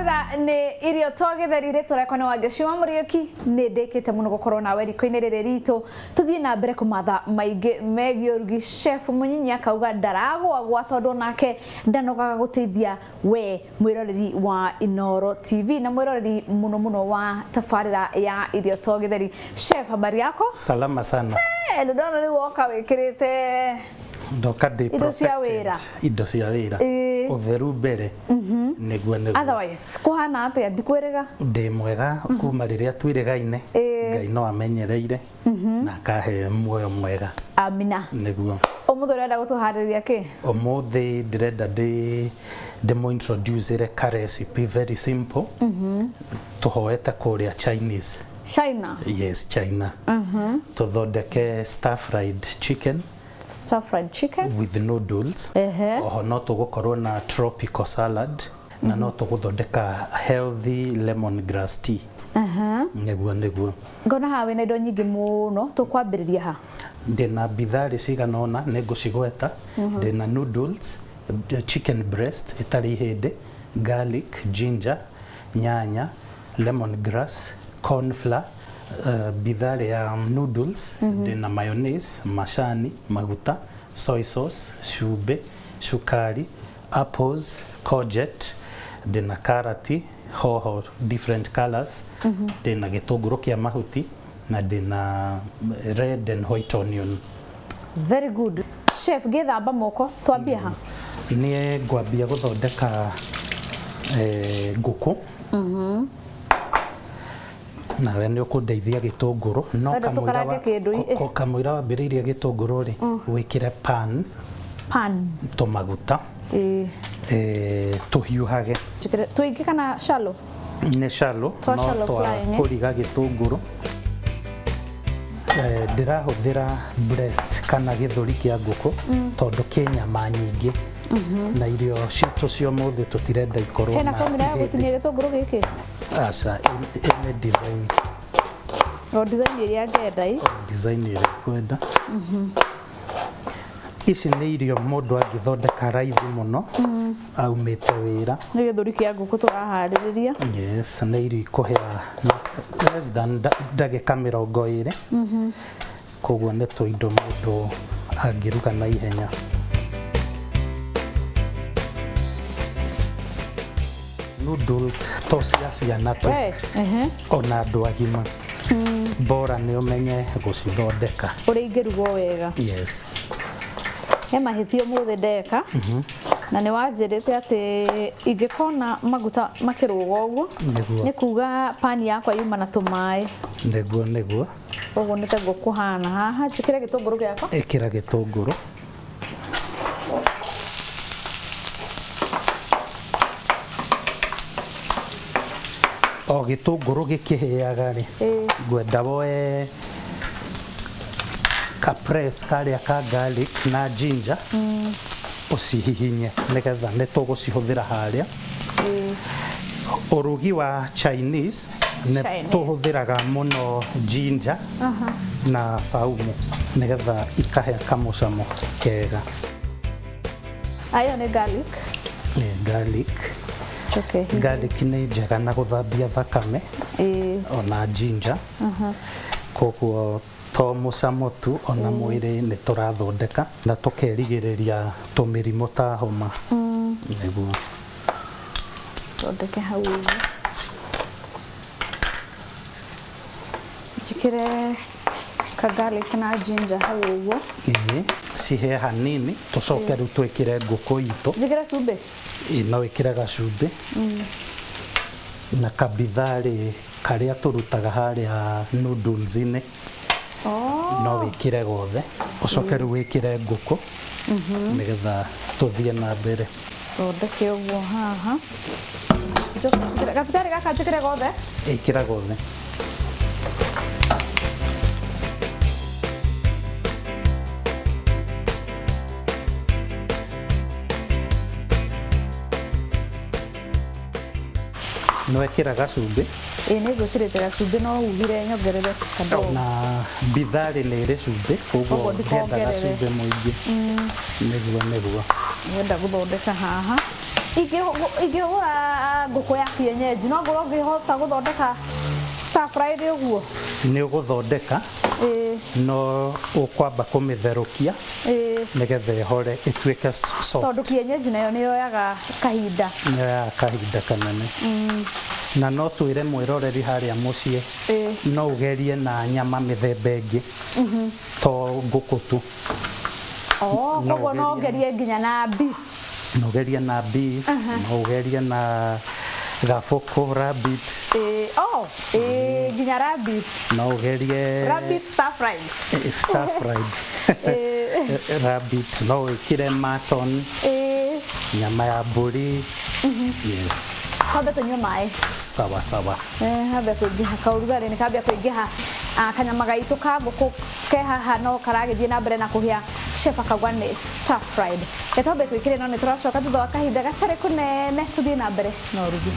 Tabarĩra nĩ Irio to Gĩtheri, rĩtwa rĩakwa nĩ Wangeci wa Mũriũki. Nĩ ndĩkĩte mũno gũkorwo nawe riko-inĩ rĩrĩ ritũ, tũthiĩ na mbere kũmatha maingĩ megiĩ ũrugi. Chef Mũnyinyi akauga ndaragwagwa tondũ onake ndanogaga gũteithia we mwĩroreri wa Inooro TV na mwĩroreri mũno mũno wa tabarĩra ya Irio to Gĩtheri. Chef, habari yako? Salama sana. Eh, ndona rĩu woka wĩkĩrĩte Ndoka ndĩ Indo cia protected. wĩra. Indo cia wĩra. Ĩĩ. Ũtheru mbere. Nĩguo nĩguo. Otherwise kũhana atĩa? Ndikwĩrĩga. Ndĩ mwega kuma rĩrĩa twĩrĩgaine. Ĩĩ. Ngai no amenyereire na akahe muoyo mwega. Amina. Nĩguo. Ũmũthĩ ũrenda gũtũharĩria kĩ? Ũmũthĩ ndĩrenda ndĩ ndĩmũ introduce ka recipe very simple. Tũhoete kũrĩa Chinese. China. Yes, China. Tũthondeke stir fried chicken Stir fried chicken. With noodles. Ehe. Oho no tũgũkorwo na tropical salad na no tũgũthondeka healthy lemon grass tea. Nĩguo nĩguo. Ngona haha wĩna indo nyingĩ mũno, tũkwambĩrĩria ha? Ndĩna bitharĩ cigana ũna, nĩ ngũcigweta. Ndĩna noodles, chicken breast ĩtarĩ ihĩndĩ, garlic, ginger, nyanya, lemon grass, corn flour, bitharĩ ya noodles, ndĩna mayonnaise, macani, maguta, soy sauce, cumbĩ, cukari, apples, courgette, ndĩna karati, hoho different colors, ndĩna gĩtũngũrũ kĩa mahuti na ndĩna red and white onion. Very good. Chef, ngĩthamba moko, twambie ha? Niĩ ngwambia gũthondeka ngũkũ. Nawe nĩ ũkũndeithia gĩtũngũrũ no Wenda kamũira tũkarange kĩndũ kamũira wambĩrĩirie gĩtũngũrũ rĩ, wĩkĩre pan Pan. Tũmaguta. Ĩĩ. Tũhiũhage. Njĩkĩre tũingĩ kana shallow? Nĩ shallow. Twa no shallow twa frying, eh? Kũriga gĩtũngũrũ. Ndĩrahũthĩra breast kana gĩthũri kĩa ngũkũ tondũ kĩ nyama nyingĩ na irio citũ cia ũmũthĩ tũtirenda ikorwo Hena na kamera ya ihĩndĩ. gũtinia gĩtũngũrũ gĩkĩ? Aca, ĩnĩ design. O design ĩrĩa ngenda ĩ. Design ĩrĩa ũkwenda. Ici nĩ irio mũndũ angĩthondeka raithi mũno aumĩte wĩra. Nĩ gĩthũri kĩa ngũkũ tũraharĩrĩria. Yes, nĩ irio ikũhĩa na less than ndagĩka 20. Koguo nĩ tũindo mũndũ angĩruga na ihenya. Noodles to cia ciana tu, We, ehe. ona andũ agima. Bora nĩ ũmenye gũcithondeka. Ũrĩa ingĩrugwo wega. Yes. He mahĩtia ũmũthĩ ndeka na nĩ wanjĩrĩte atĩ ingĩkona maguta makĩrũga ũguo nĩ kuga pani yakwa yuma na tũmaĩ. Nĩguo nĩguo. Ũguo nĩ taguo kũhana haha. Njĩkĩre gĩtũngũrũ gĩakwa. Ĩkĩra gĩtũngũrũ. O gĩtũngũrũ gĩkĩhĩaga rĩ, ngwenda woe ka press karĩa ka garlic na ginger, ũcihihinye nĩgetha nĩ tũgũcihũthĩra harĩa. Ũrugi wa Chinese nĩ Chinese. tũhũthĩraga mũno ginger na saumu nĩgetha ikahe kamũcamo kega. Ayo nĩ garlic. Nĩ garlic. Okay. Garlic nĩ njega na gũthambia thakame ona ginger. Koguo to mũcamo tu, ona mwĩrĩ nĩ tũrathondeka na tũkerigĩrĩria tũmĩrimũ ta homa. Nĩguo. Thondeke hau ũguo. Njĩkĩre ka garlic na ginger hau ũguo. Ĩĩ, cihĩe hanini tũcoke rĩu twĩkĩre ngũkũ itũ. Njĩkĩre cumbĩ? Ĩĩ, no wĩkĩre gacumbĩ na kabitharĩ karĩa tũrutaga harĩa noodles-inĩ. No wĩkĩre gothe, ũcoke rĩu wĩkĩre ngũkũ nĩgetha tũthiĩ na mbere. Thondeke ũguo haha. Njoke njĩkĩre gacumbari gaka, njĩkĩre gothe? Ĩkĩra gothe. Nĩwekĩra gacumbĩ? Ĩĩ, nĩ ngwĩkĩrĩte gacumbĩ, no ugire nyongerere kadogo. Na bitharĩ nĩ ĩrĩ cumbĩ, koguo Koguo ndĩenda ndikongerere. gacumbĩ mũingĩ. Nĩguo nĩguo. Ngwenda gũthondeka haha. Ingĩgũra ngũkũ ya kienyeji, no ngorwo ngĩhota gũthondeka stir fried ũguo? Nĩ ũgũthondeka, no ũkwamba kũmĩtherũkia nĩgetha ĩhore, ĩtuĩke soft. Tondũ kienyeji nayo nĩ yoyaga kahinda. Nĩ yoyaga kahinda kanene. Na no twĩre mwĩroreri harĩa mũciĩ, no ũgerie na nyama mĩthemba ĩngĩ, to ngũkũ tu. Oh, No koguo no ũgerie. ngerie nginya na beef? No ũgerie na beef, no ũgerie na gabũkũ, rabbit. Oh, nginya rabbit. No ũgerie. Rabbit stir fried. Stir fried. Rabbit, no wĩkĩre mutton, nyama ya mbũri, yes. Twambe tũnyue maĩ. Sawa sawa. Kambia kũingĩha kaũrugarĩ, nĩ kambia kũingĩha. Ah, kanyama gaitũ ka ngũkũ ke haha no karagĩthiĩ na mbere na kũhĩa. Chef akauga nĩ stir fried. Reke twambe twĩkĩre, no nĩ tũracoka thutha wa kahinda gatarĩ kũnene tũthiĩ na mbere na ũrugi.